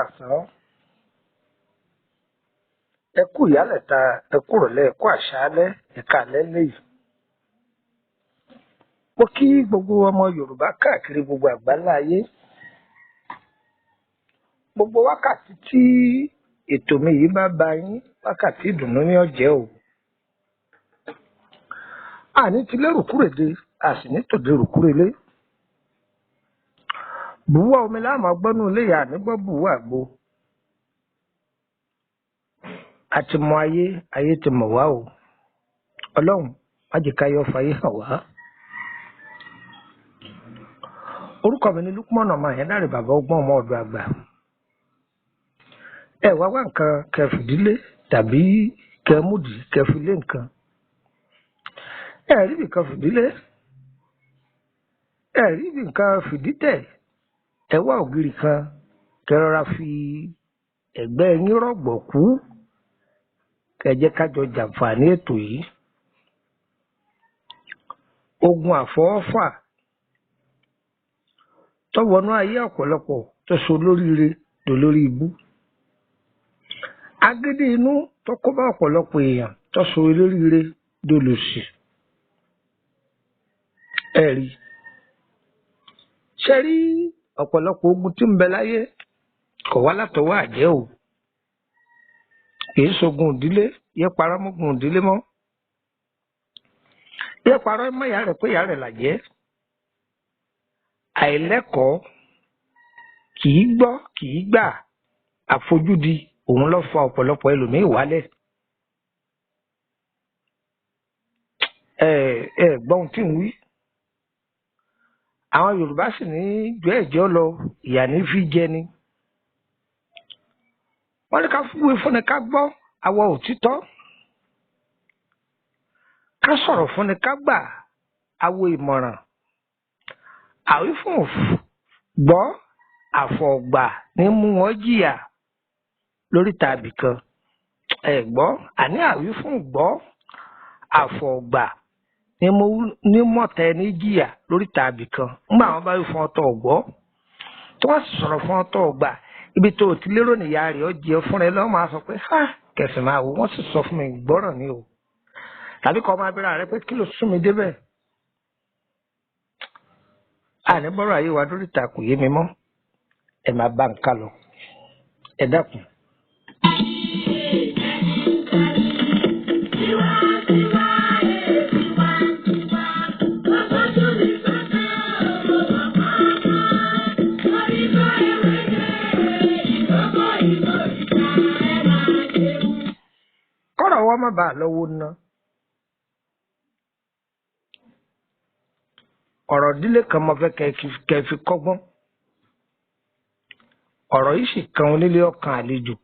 Káàsán, ẹ kú ìyálẹ̀ta, ẹ kú ìrọ̀lẹ́, ẹ kú àṣálẹ́, ẹ káalẹ́ léyìí. Mo kí gbogbo ọmọ Yorùbá káàkiri gbogbo àgbáńlá ayé. Gbogbo wákàtí tí ètò mi yìí bá ba yín, wákàtí ìdùnnú ni ó jẹ́ o. Àní ti lérò kúrèdè, a sì ní tòde rùkúrelé. Bùwá omi láàmú gbọ́nú ilé ìyá àní gbọ́ bùwá àgbo. A ti mọ ayé, ayé ti mọ̀ wá o. Ọlọ́run má jẹ́ ká yọ fayé hàn wá. Orúkọ mi ni Lukman ọmọ Àyándárè, bàbá ọgbọ́n ọmọ ọ̀dọ̀ àgbà. Ẹ wá wá nǹkan kẹfìdílé tàbí kẹmúdì kẹfìlé nǹkan. Ẹ rí nǹkan fìdílé, ẹ rí nǹkan fìdítẹ̀. Ẹ wá ògiri kan kẹrọra fi ẹ̀gbẹ́ yín rọ̀gbọ̀kú kẹ́ jẹ́ ká jọ jàǹfààní ètò yìí. Ogun àfọwọ́fà tó wọnú ayé ọ̀pọ̀lọpọ̀ tó so lóríire dolórí ibú. Agídí inú tó kó bá ọ̀pọ̀lọpọ̀ èèyàn tó so olóríire dolòṣì. Ẹ rí. Ṣé rí ọ̀pọ̀lọpọ̀ ogun tí ń bẹ láyé kò wá látọwọ́ àjẹ́ o. Kìí ṣogun ìdílé, yé parọ́ mọ́gun ìdílé mọ́. Yé parọ́ mọ́ ìyá rẹ̀ pé ìyá rẹ̀ làjẹ́. Àìlẹ́kọ̀ọ́ kìí gbọ́ kìí gbà, àfojúdi òun ló fa ọ̀pọ̀lọpọ̀ ẹlòmíì wálẹ̀. Ẹ ẹ gbọ́ ohun tí ń wí. Àwọn Yorùbá sì ní jọ ẹ̀jọ́ lọ, ìyà ní fi jẹ ni. Wọ́n ní ká wí fúnni ká gbọ́ awọ òtítọ́. Ká sọ̀rọ̀ fúnni ká gbà awo ìmọ̀ràn. Àwífún gbọ́ àfọ̀gbà ní mú wọn jìyà lórí tàbí kan. Ẹ gbọ́, àní àwífún gbọ́ àfọ̀gbà ní mọ̀tẹ́ ní jìyà lórí tàbí kan. Ńgbà wọn bá wí fún ọtọ̀ ọ̀gbọ́, tí wọ́n sì sọ̀rọ̀ fún ọtọ̀ ọ̀gbà, ibi tó o ti lérò níyà rẹ̀ ó jẹ fúnra ẹ lọ́wọ́ máa sọ pé ha kẹsì máa wò wọ́n sì sọ fún mi gbọ́ràn ni o. Tàbí kọ́ máa bẹ̀rẹ̀ rẹ pé kí ló sún mi débẹ̀. Àní bọ́rọ̀ ayé wa lórí ìta kò yé mi mọ́. Ẹ máa bá nǹkan lọ. Ẹ dákun. Kọ́rọ̀ wọ́n má bàa lọ́wọ́ ná. Ọ̀rọ̀ ìdílé kan mo fẹ́ kẹ́ fi kọ́gbọ́n. Ọ̀rọ̀ yìí sì kan onílé ọkàn àlejò.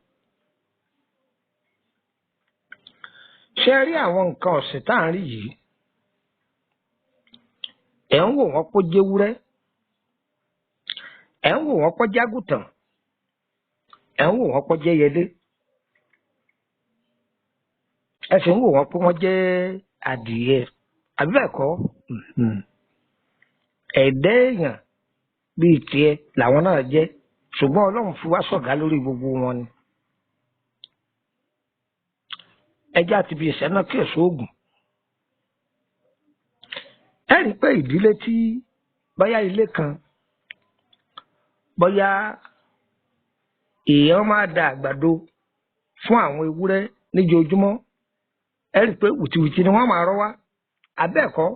Ṣé ẹ rí àwọn nǹkan ọ̀sìn tá à ń rí yìí? Ẹ̀ ń wò wọ́n pó jẹ́wúrẹ́. Ẹ̀ ń wò wọ́n pó jágùtàn. Ẹ̀ ń wò wọ́n pó jẹ́yẹlé. Ẹ sì ń wò wọ́n pé wọ́n jẹ́ adìyẹ. Àbí bẹ́ẹ̀ kọ́? Ẹ̀dá èèyàn bíi tiẹ̀ làwọn náà jẹ́, ṣùgbọ́n Ọlọ́run fi wá ṣọ̀gá lórí gbogbo wọn ni. Ẹjẹ́ àti ibi ìṣẹ́ náà kí èso oògùn. Ẹ rí i pé ìdílé tí bóyá ilé kan bóyá èèyàn máa da àgbàdo fún àwọn ewúrẹ́ níjoojúmọ́, ẹ rí i pé wìtìwìtì ni wọ́n máa rọ́ wá. Àbẹ́ẹ̀kọ́,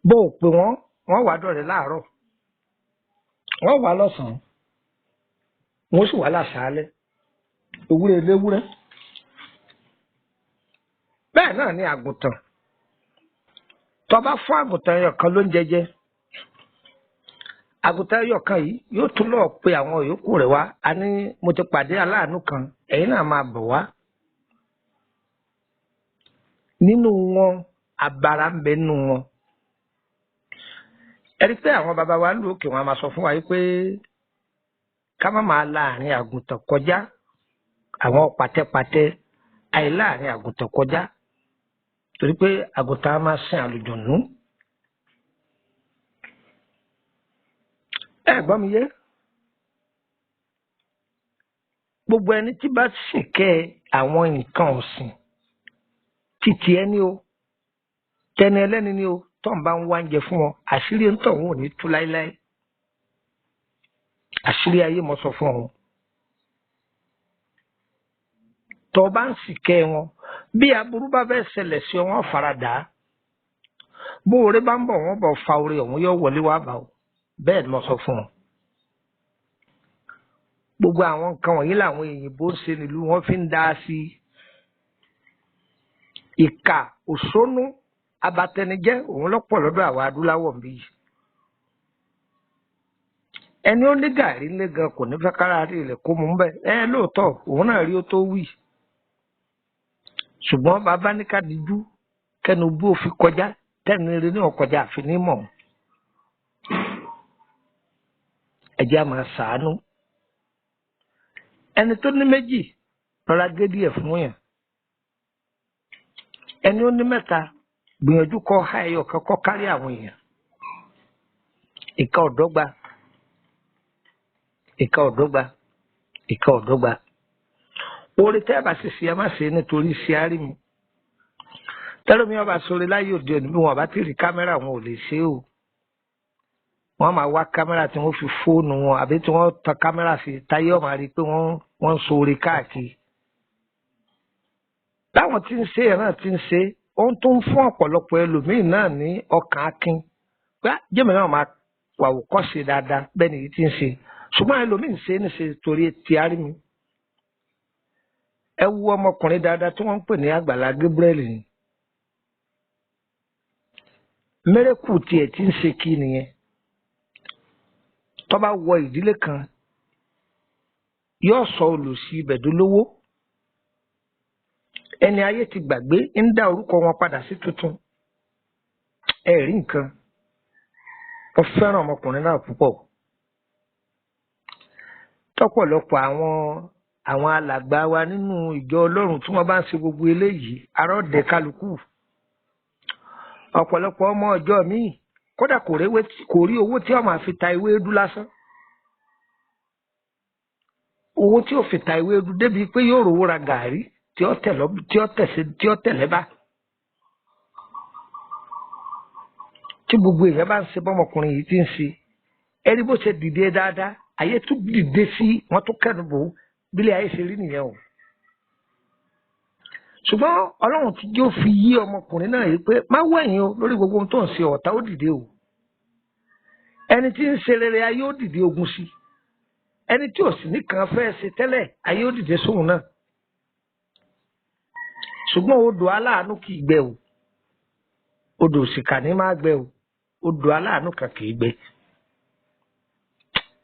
bó o pè wọ́n, wọ́n wá dọ̀rẹ́ láàárọ̀, wọ́n wá lọ́sàn-án, wọ́n sì wá láṣàálẹ́. Ewúrẹ́ eléwúrẹ́. Bẹ́ẹ̀ náà ni àgùntàn. Tó bá fún àgùntàn ẹyọ kan ló ń jẹjẹ, àgùntàn ẹyọ kan yìí yóò tún lọ pe àwọn yòókù rẹ̀ wá. A ní mo ti pàdé aláàánú kan, ẹ̀yin náà máa bọ̀ wá. Nínú wọn, abara ń bẹ nínú wọn. Ẹ rí pé àwọn bàbá wa ń lò òkè wọn a máa sọ fún wa yìí pé ká má máa láàrin àgùntàn kọjá, àwọn pàtẹpàtẹ àìláàrin àgùntàn kọjá, torí pé àgùntàn á máa sin àlùjọ̀nú. Ẹ gbọ́ mi yé? Gbogbo ẹni tí bá ṣìkẹ́ àwọn nǹkan ọ̀sìn títí ẹni o, tẹni ẹlẹ́ni ni o, tó ń bá ń wá oúnjẹ fún wọn, àṣírí ń tọ̀ wọn ò ní tú láéláé. Àṣírí ayé mo sọ fún ọ. Tó bá ń ṣìkẹ́ wọn, bí aburú bá fẹ́ ṣẹlẹ̀ sí ọ, wọ́n faradà á. Bó oore bá ń bọ̀, wọ́n bọ̀ fa oore ọ̀hún yóò wọlé wá bá o. Bẹ́ẹ̀ ni mo sọ fún ọ. Gbogbo àwọn nǹkan wọ̀nyí làwọn èyìnbó ń ṣe nílùú wọn fi ń dá sí i. Ìkà òṣónú abatẹnijẹ́ òun lọ́pọ̀ lọ́dọ̀ àwa adúláwọ̀ ń bí yìí. Ẹni ó ní gàrí ńlé gan kò ní fẹ́ kára rí rẹ̀ kó mú bẹ́ẹ̀. Ẹ lóòótọ́ òun náà rí ó tó wì. Ṣùgbọ́n bàbá ní ká dijú kẹnu bó fi kọjá tẹnu eré ní ọkọjá àfi ní mọ̀. Ẹ jẹ́ á máa ṣàánú. Ẹni tó ní méjì rọra gé díẹ̀ fún yàn. Ẹni ó ní mẹ́ta gbìyànjú kọ́ ha ẹyọ kan kọ́ kárí àwọn èèyàn. Ìka ọ̀dọ́gba, ìka ọ̀dọ́gba, ìka ọ̀dọ́gba. Oore tẹ́ ẹ bá sì ṣe ẹ má ṣe nítorí ṣe á rí mi. Tẹ́lómi ọba sọ̀rọ̀ láyé òde òní bí wọn bá ti rí kámẹ́rà wọn ò lè ṣe o. Wọ́n máa wá kámẹ́rà tí wọ́n fi fóònù wọn àbí tí wọ́n tan kámẹ́rà sí táyé ọ̀ma rí i pé wọ́n ń ṣoore káàkiri. Báwọn tí ń ṣe ẹ̀ náà ti ń ṣe, ohun tó ń fún ọ̀pọ̀lọpọ̀ ẹlòmíín náà ní ọkàn akin. Pé jẹ́mi náà máa wàwòkọ́ṣe dáadáa bẹ́ẹ̀ nìyí ti ń ṣe. Ṣùgbọ́n ẹlòmíín ṣe é níṣe torí ti á rí mi. Ẹ wo ọmọkùnrin dáadáa tí wọ́n ń pè ní Àgbàlá Gabriel ni. Mẹ́rẹ́kù tiẹ̀ ti ń ṣe kí nìyẹn. Tó bá wọ ìdílé kan, yóò sọ olùsí ibẹ̀ dolówó. Ẹni ayé ti gbàgbé ń dá orúkọ wọn padà sí tuntun. Ẹ rí nǹkan. Mo fẹ́ràn ọmọkùnrin náà púpọ̀. Tọ́pọ̀lọpọ̀ àwọn alàgbà wa nínú ìjọ Ọlọ́run tí wọ́n bá ń ṣe gbogbo eléyìí, ará ọ̀dẹ kálukú. Ọ̀pọ̀lọpọ̀ ọmọ ọjọ́ míì kódà kò rí owó tí ó máa fi ta ewédú lásán. Owó tí ó fi ta ewédú débi pé yóò rówó ra gàárì tí ó tẹ̀lé bá. Tí gbogbo èèyàn bá ń ṣe bọ́mọkùnrin yìí ti ń ṣe, ẹni bó ṣe dìde dáadáa, ayé tún dìde sí wọn tó kẹ́nu bò ó, bílẹ̀ ayé ṣe rí nìyẹn o. Ṣùgbọ́n Ọlọ́run ti jẹ́ ó fi yí ọmọkùnrin náà yìí pé má wẹ̀yìn o lórí gbogbo ohun tó ń ṣe, ọ̀tá ó dìde o. Ẹni tí ń ṣe rere ayé ó dìde ogun sí. Ẹni tí ò sì nìkan fẹ́ ṣe tẹ́lẹ̀ ayé ó dìde sóhun náà. Ṣùgbọ́n odò aláàánú kì í gbẹ o. Odò òṣìkà ní máa gbẹ o. Odò aláàánú kan kì í gbẹ.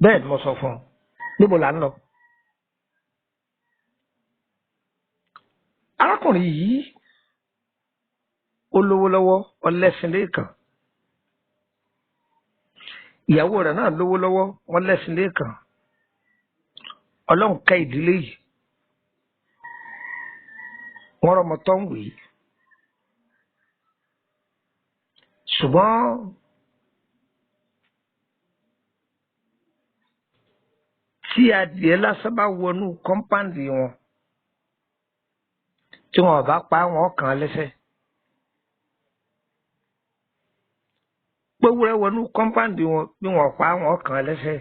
Bẹ́ẹ̀ ni mo sọ fún ọ. Níbo là ń lọ? Arákùnrin yìí ó lówó lọ́wọ́, ọlẹ́sìn lẹ́ẹ̀kan. Ìyàwó rẹ̀ náà lówó lọ́wọ́, wọ́n lẹ́sìn lẹ́ẹ̀kan. Ọlọ́run ká ìdílé yìí. Wọ́n rọmọ tó ń wì í. Ṣùgbọ́n tí adìẹ lásán bá wọnú kọ́ńpáǹdì wọn, tí wọn bá pa wọn kàn án lẹ́sẹ̀. Gbówúrẹ́ wọnú kọ́ńpáǹdì wọn bí wọn pa wọn kàn án lẹ́sẹ̀.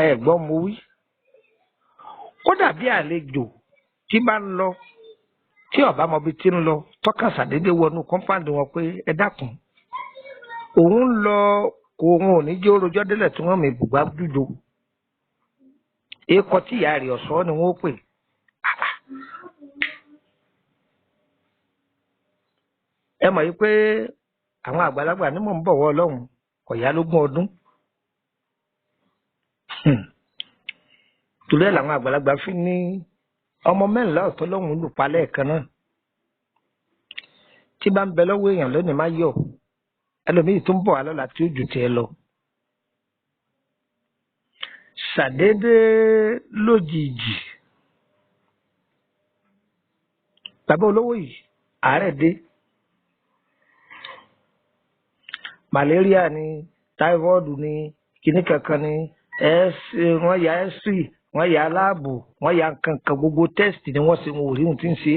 Ẹ gbọ́ mo wí. Kódà bí àlejò tí bá ń lọ tí ọba mọbi tí ń lọ tọ́ka sàdédé wọnú kọ́ńpáǹdì wọn pé ẹ dákun. Òun ń lọ kó òun ò ní jẹ́ orojọ́ délẹ̀ tí wọ́n mi bùgbà dúdú. Èèkọ́ tí ìyá rẹ̀ ọ̀sọ́ ni wọ́n pè. Ẹ mọ̀ yìí pé àwọn àgbàlagbà ní mò ń bọ̀wọ́ Ọlọ́run ọ̀yá lógún ọdún. Torí ẹ̀ làwọn àgbàlagbà fi ní ọmọ mẹ́rìnlá ọ̀tọ̀ lọ́hùn lù pa lẹ́ẹ̀kan náà. Tí bá ń bẹ lọ́wọ́ èèyàn lónìí má yọ̀, ẹlòmíì tó ń bọ̀ wá lọ́la tí ó ju tiẹ̀ lọ. Ṣàdédé lójijì, bàbá olówó yìí àárẹ̀ dé. Màlẹ́ríà ni, táífọ́ọ̀dù ni, kìnnì kankan ni, Wọ́n ya x-ray, wọ́n ya láàbù, wọ́n ya nǹkan kan, gbogbo test ni wọ́n ṣe, wọn ò rí ohun tí ń ṣe.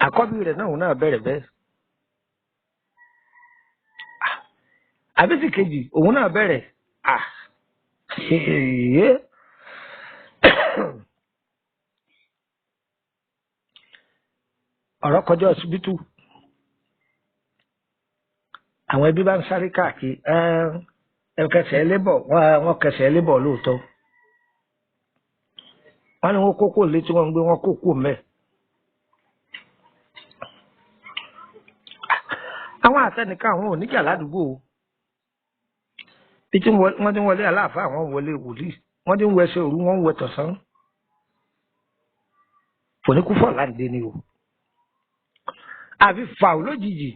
Àkọ́bí rẹ̀ náà, òun náà bẹ̀rẹ̀ bẹ́ẹ̀. Àbísí kejì, òun náà bẹ̀rẹ̀. Ọ̀rọ̀ kọjá ọsibítù, àwọn ẹbí bá ń sáré káàkiri. Ẹ kẹsẹ̀ lébọ̀, wọ́n kẹsẹ̀ lébọ̀ lóòótọ́. Wọ́n ní wọ́n kókó létí, wọ́n ń gbé wọ́n kókó mẹ́. Àwọn àtẹnìkan, àwọn oníjà ládùúgbò o. Bí tí wọ́n ti ń wọlé aláàfáà, àwọn wọlé wòlíì, wọ́n ti ń wẹsẹ̀ òru, wọ́n ń wẹ tọ̀sán. Fòníkúfọ̀ láǹdé ni o, àfi fàù lójijì,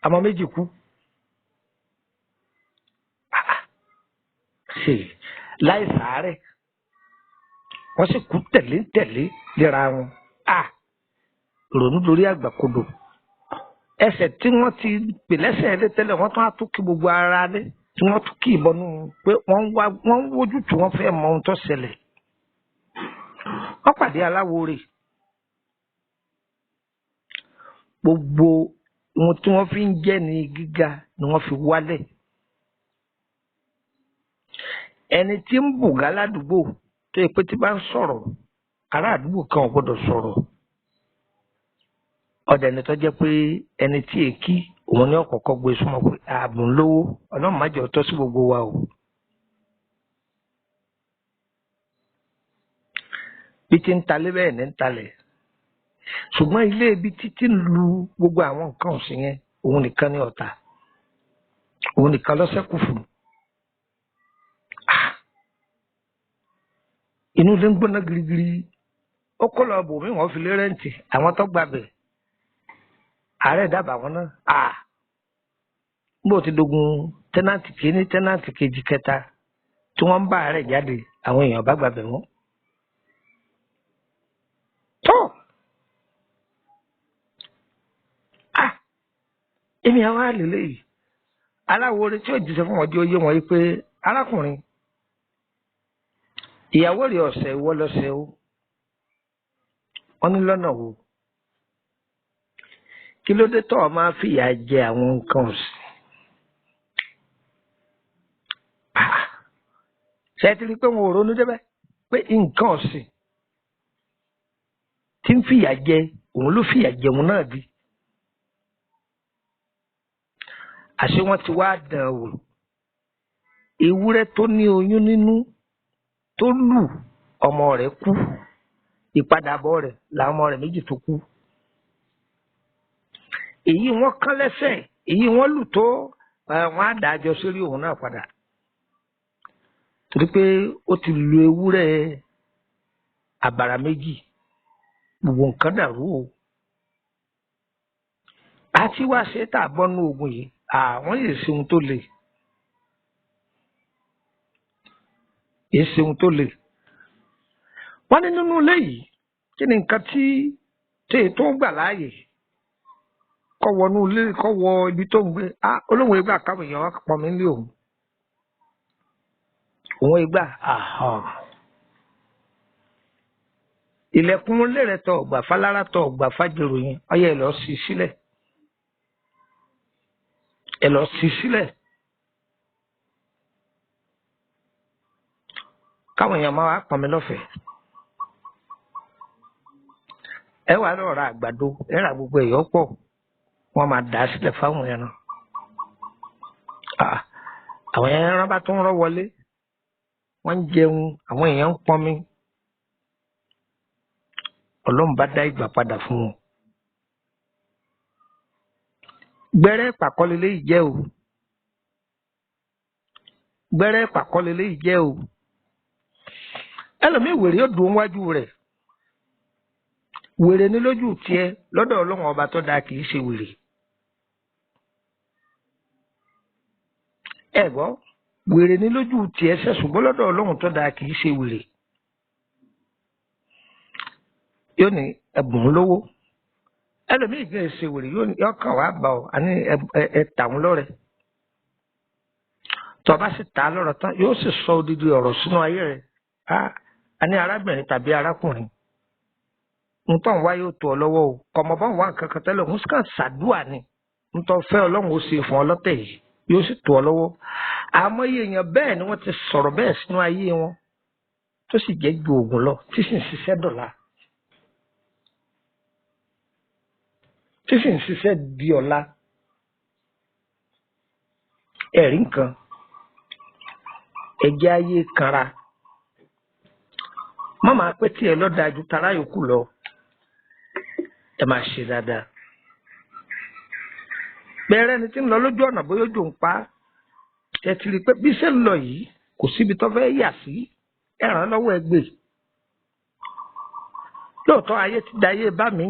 àmọ́ méjì kú láì sàárẹ̀, wọ́n sì kú tẹ̀lé tẹ̀lé léra wọn. Ìrònú lórí àgbàkodò. Ẹsẹ̀ tí wọ́n ti pè lẹ́sẹ̀ lé tẹ́lẹ̀, wọ́n tún á tún kí gbogbo ara lé tí wọ́n tún kí ìbọnú pé wọ́n wá, wọ́n ń wójú tí wọ́n fẹ́ mọ ohun tó ṣẹlẹ̀. Wọ́n pàdé aláwo rẹ̀. Gbogbo ohun tí wọ́n fi ń jẹ́ ní gíga ni wọ́n fi wálẹ̀. Ẹni tí ń bùgá ládùúgbò tó yẹ pé tí bá ń sọ̀rọ̀, ará àdúgbò kan ò gbọ́dọ̀ sọ̀rọ̀. Ọ̀dẹ̀ ni tó jẹ́ pé ẹni tí èkí òun ní ọ̀kọ̀ọ̀kọ̀ gbé súnmọ́ pé ààbò ń lówó. Ọlọ́run má jẹ́ ó tọ́ sí gbogbo wa o. Bí ti ń talé bẹ́ẹ̀ ní ń talẹ̀, ṣùgbọ́n ilé ibi títí ń lu gbogbo àwọn nǹkan ọ̀sìn yẹn, òun nìkan ní ọ̀tá, òun nìkan lọ́sẹ̀kù fún. Inú ilé ń gbóná girigiri. Ó kó lọ bò mí, wọ́n fi lé rent àwọn tó gbàbẹ̀. Ààrẹ dábàá wọn náà. Bó ti dogun tenant kìíní, tenant kejì, kẹta tí wọ́n ń bá ààrẹ jáde, àwọn èèyàn bá gbàbẹ̀ wọn. Tó èmi àwọn àlèlè yìí, aláwo orin tí ó jíṣẹ́ fún wọn jẹ́ oyé wọn yìí pé arákùnrin, ìyàwó rẹ̀ ọ̀sẹ̀ ìwọ lọ́sẹ̀ o. Wọ́n ní lọ́nà wo? Kí ló dé tó o máa fìyà jẹ àwọn nǹkan ọ̀sìn? Ṣé ẹ ti rí i pé wọn ò ronú débẹ̀ pé nǹkan ọ̀sìn tí ń fìyà jẹ òun ló fìyà jẹ òun náà bí? Àṣé wọ́n ti wá dàn wò. Ewúrẹ́ tó ní oyún nínú tó lù ọmọ rẹ̀ kú, ìpadàbọ̀ rẹ̀ làwọn ọmọ rẹ̀ méjì tó kú. Èyí wọ́n kán lẹ́sẹ̀, èyí wọ́n lù tó, wọ́n á dájọ́ sórí òun náà padà torí pé ó ti lu ewúrẹ́ àbàrà méjì. Gbogbo nǹkan dàrú o. Àti wá ṣe tá a bọ́nú ogun yìí, àwọn yìí ṣe ohun tó le, yìí ṣe ohun tó le. Wọ́n ní nínú ilé yìí, kí ni nǹkan tí tó ń gbà láàyè kọ́ wọnú ilé, kọ́ wọ ibi tó ń gbé? Olóhùn ìgbà káwọn èèyàn wá pọn mi nílé òun, òun ìgbà ilẹ̀kùn ilé rẹ̀ tọ̀ ọ̀gbà fálára tọ̀ ọ̀gbà fájèrò yẹn, ọyẹ ẹ̀ lọ sí sílẹ̀, ẹ̀ lọ sí sílẹ̀ káwọn èèyàn máa wá pọn mi lọ́fẹ̀ẹ́. Ẹ wàá lọ ra àgbàdo, ẹ ra gbogbo ẹ̀yọ́ pọ̀, wọ́n máa dà á sílẹ̀ fáwọn ẹran. Àwọn ẹran bá tún rọ́ wọlé, wọ́n ń jẹun, àwọn èèyàn ń pọnmi. Ọlọ́run bá dá ìgbà padà fún wọn. Gbẹ́rẹ́ pàkọ́lé léyìí jẹ́ o, gbẹ́rẹ́ pàkọ́lé léyìí jẹ́ o. Ẹlòmíì, wèrè yóò dùn wájú rẹ̀. Wèrè ní lójú tiẹ̀, lọ́dọ̀ Ọlọ́run ọba tó dáa, kì í ṣe wèrè. Ẹ gbọ́, wèrè ní lójú tiẹ̀ ṣe, ṣùgbọ́n lọ́dọ̀ Ọlọ́run tó dáa, kì í ṣe wèrè. Yóò ní ẹ̀bùn lówó. Ẹlòmíì gbé ṣe wèrè yóò kàn wá bá ọ, àní ẹ tà wọn lọ́rẹ. Tó bá sì tà á lọ́rọ̀ tán, yóò sì sọ odidi ọ̀rọ̀ sínú ayé rẹ̀. Àní arábìnrin tàbí arákùnrin, ntọ́ ń wá yóò tó ọ lọ́wọ́ o. Kọ̀mọ̀ bá ń wá nǹkan kan tẹ́lẹ̀, òun sì kàn ṣàdúà ni. Ntọ́ fẹ́ Ọlọ́run ó ṣe fún ọ lọ́tẹ̀ yìí, yóò sì tó ọ lọ́wọ́. Àmọ́ iye èèyàn bẹ́ẹ̀ ni wọ́n ti sọ̀rọ̀ bẹ́ẹ̀ sínú ayé wọn, tó sì jẹ́ ju oògùn lọ, tí sì ń ṣiṣẹ́ dọ̀la, tí sì ń ṣiṣẹ́ di ọ̀la. Ẹ̀rí nǹkan, ẹ̀jẹ̀ ayé kanra. Má máa pẹ́ tí ẹ lọ́ọ́ dájú tara yòókù lọ. Ẹ máa ṣe dáadáa. Bẹ́ẹ̀rẹ̀ ni tí ń lọ lójú ọ̀nà bóyá ojú ń pa á. Ẹ ti rí i pé bí ṣe ń lọ yìí kò síbi tó fẹ́ yà sí, ẹ ràn án lọ́wọ́, ẹ gbé. Lóòótọ́ ayé ti da ayé bá mi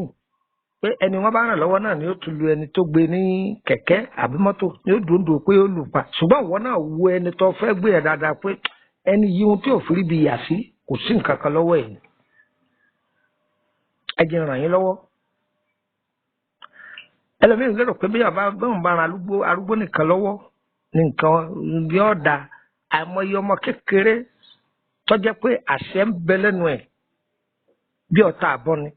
pé ẹni wọ́n bá ràn lọ́wọ́ náà ni ó tún lu ẹni tó gbé ní kẹ̀kẹ́ àbí mọ́tò ni ó dùn dùn pé ó lù pa. Ṣùgbọ́n ìwọ náà wo ẹni tó fẹ́ gbé ẹ dáadáa pé ẹni yìí ohun tí ò fi rí bi yà sí kò sí nǹkan kan lọ́wọ́ ẹ̀. Ẹ jẹ́ ràn yín lọ́wọ́. Ẹlòmíràn lérò pé bí bàbá bóun bá ran arúgbó nìkan lọ́wọ́ ní nǹkan bí ó da. Àìmọye ọmọ kékeré tó jẹ́ pé àṣẹ ń bẹ lẹ́nu ẹ̀ bí ọ̀tá àbọ̀ ni.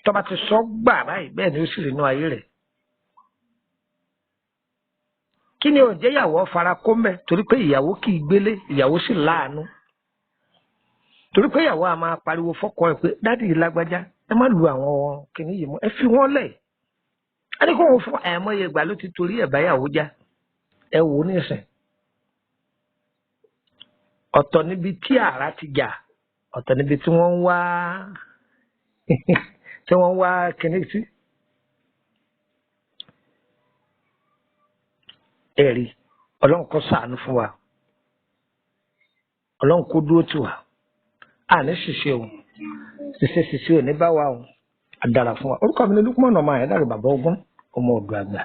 Tó bá ti sọ gbà báyìí bẹ́ẹ̀ ni ó sì rí inú ayé rẹ̀. Kí ni ò jẹ́ ìyàwó fara kó mẹ́? Torí pé ìyàwó kì í gbélé, ìyàwó sì láàánú. Torí pé ìyàwó a máa pariwo fọ́kọ ẹ̀ pé dádì lágbájá, ẹ má lu àwọn kìnìún yìí mọ́, ẹ fi wọ́n lẹ̀. A ní kó wọn fún àìmọye ìgbà ló ti torí ẹ̀ báyàwó já. Ẹ wò ó nísìn. Ọ̀tọ̀ níbi tí àrá ti jà, ọ̀tọ̀ níbi tí wọ́n ń wá tí wọ́n ń wá kìnìún sí. Ẹ̀rí, Ọlọ́run kó ṣàánú fún wa. Ọlọ́run kó dúró tì wá. Àní ṣìṣe o, ṣìṣe ṣìṣe ò ní bá wa o. Àdàrà fún wa. Orúkọ mi ni Lukman ọmọ Àyàndàrú bàbá ọgbọ́n ọmọ ọ̀dọ̀ àgbà.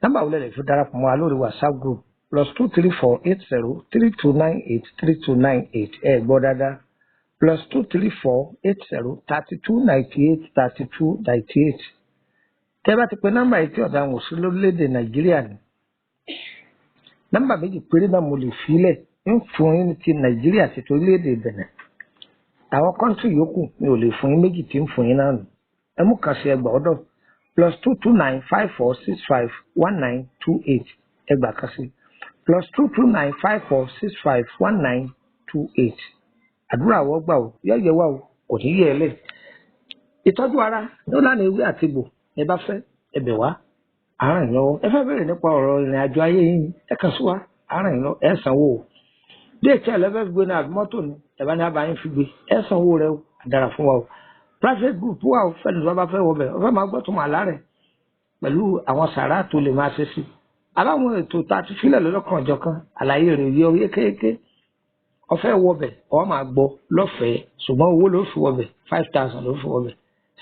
Nọ́mbà wo lẹ lè fi darapọ̀ mọ́ wa lórí WhatsApp group? +234 80 32 98 32 98. Ẹ gbọ́ dáadáa, +234 80 32 98 32 98. Tẹ́ bá ti pe nọ́mbà yìí tí ọ̀dà wọn ò sí lórílẹ̀‐èdè Nàìjíríà ni. Nọ́mbà méjì péré náà mo lè filẹ̀ ń fún yín, ti Nàìjíríà àti torílẹ̀-èdè Benin. Àwọn kọ́ńtì yòókù mi ò lè fún yín, méjì tí ń fún yín náà nù. Ẹ mú kàn sí ẹgbàá ọ̀dọ̀ +229 54 65 1928. Ẹgbàá kan sí +229 54 65 1928. Àdúrà wọ́n gbà ó, yọ̀yẹ̀ wà ó, kò ní yẹ ẹ lẹ̀. Ìtọ́jú ara ní ó lánàá, ewé àti egbò ẹ bá fẹ́, ẹ bẹ̀ wá, àárẹ̀ yín lọ́wọ́. Ẹ fẹ́ bẹ̀rẹ̀ nípa ọ̀rọ̀ ìrìn àjò ayé yín, ẹ kàn sí wa, àárẹ̀ yín lọ, ẹ sanwó o. DHL ẹ fẹ́ fi gbé ní àbí mọ́tò ni ẹ bá ní abayín fi gbé, ẹ sanwó rẹ o. Àdàrà fún wa o. Private group wà o, fẹ́ni tó bá fẹ́ wọ bẹ̀, ọ fẹ́ máa gbọ́ tó máa lárẹ̀ pẹ̀lú àwọn sàrà tó lè máa ṣe sí aláwọn ètò tá a ti fílẹ̀ lọ́lọ́kan ọ̀jọ̀kan, àlàyé rẹ̀ yẹ yékéyéké. Ọ fẹ́ wọ bẹ̀, ọ máa gbọ́ lọ́fẹ̀ẹ́, ṣùgbọ́n owó ló fi wọ bẹ̀, 5,000 ló fi wọ bẹ̀.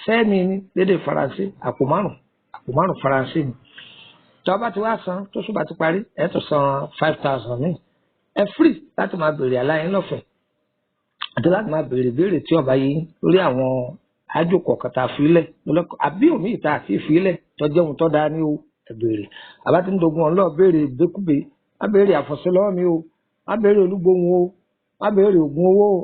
Sẹ́ẹ̀mì ni lédè Faransé, àpò márùn, àpò márùn Faransé ni. Tó bá ti wá san tó sùn bá ti parí, ẹ tó san 5,000 míì. Ẹ free láti máa béèrè àlàyé lọ́fẹ̀ẹ́ àti láti máa béèrè béèrè tí ọba yìí lórí àwọn àjò kọ̀ọ̀kan tá a fi lẹ̀ àbí omi ìta àti ìfilẹ̀ tọ́jú ohun tó dáa ní o. Ẹ béèrè àbá tí ń dogun ọ̀nlọ́, béèrè ìgbékúgbé, má béèrè àfọ̀ṣẹ lọ́wọ́ mi o, má béèrè olúgbòhùn o, má béèrè ògùn owó o.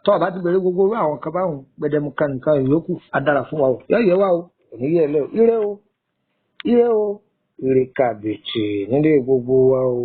Tó ọba ti béèrè gbogbo owó àwọn kan báwọn gbẹdẹmukà nǹkan ìyókù. Adára fún wa o, yọ̀ọ́ yẹ wa o, òní yẹ lẹ o. Ire o, ire o, ire kàbìtì nílé gbogbo wa o.